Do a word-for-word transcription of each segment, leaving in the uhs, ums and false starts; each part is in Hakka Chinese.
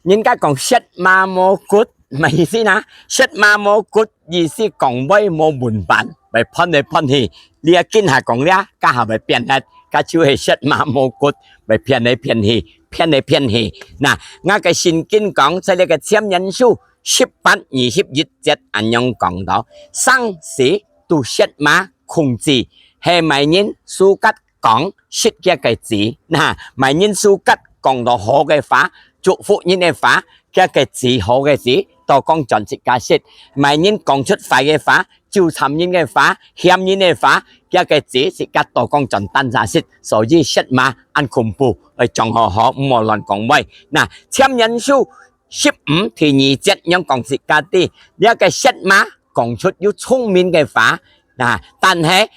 人家講舌嫲無骨，麼个意思呢？舌嫲無骨，意思講話無文粄，會搬來搬去。你啊，今下講這，該下會變忒，該就係舌嫲無骨，會變來變去，變來變去。那，𠊎个聖經講，在這个箴言書十八二十一節恁樣講到：生死都舌嫲控制，係麼人suka講食厥个子。那，麼人suka講到好个話，祝福人个話，厥个子好个子，倒講轉自家食。麼人講出壞个話，糾纏人个話，嫌人个話，厥个子自家倒講轉單儕食。所以舌嫲恁恐怖，愛掌好好，毋好亂講話。那，箴言書十五第二節仰講自家知，這个舌嫲講出有聰明个話，那，但係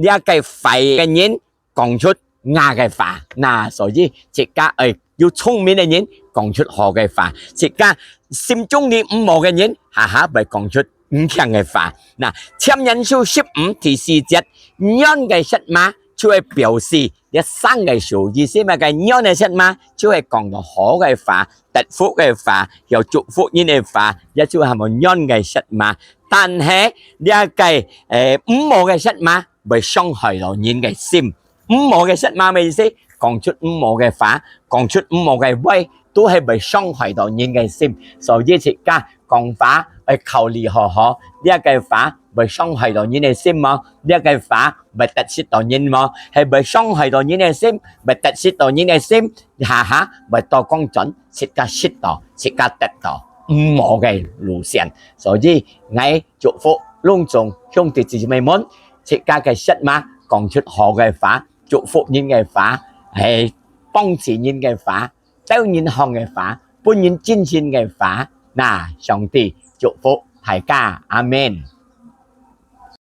這个壞个人講出牙个話。那，所以自家愛有聰明个人講出好个話，自家心中裡毋好个人，下下會講出毋慶个話。那，箴言書十五第四節，軟个舌嫲就係表示這生个樹，意思麼个？軟个舌嫲就係講到好个話，得福个話，有祝福人个話，這就喊做軟个舌嫲。但係這个，誒，毋好个舌嫲會傷害到人个心。毋好个舌嫲麼个意思？講出毋好个話，講出毋好个話，都係會傷害到人个心。所以自家講話愛考慮好好，這个話會傷害到人个心無？這个話會得失到人無？係會傷害到人个心，會得失到人个心，下下會倒講轉，自家食到，自家得到毋好个路線。所以，𠊎祝福攏總兄弟姊妹們，自家个舌嫲講出好个話，祝福人个話，係幫助人个話， 鬥人好个話，分人盡興个話，那，上帝祝福大家，阿們。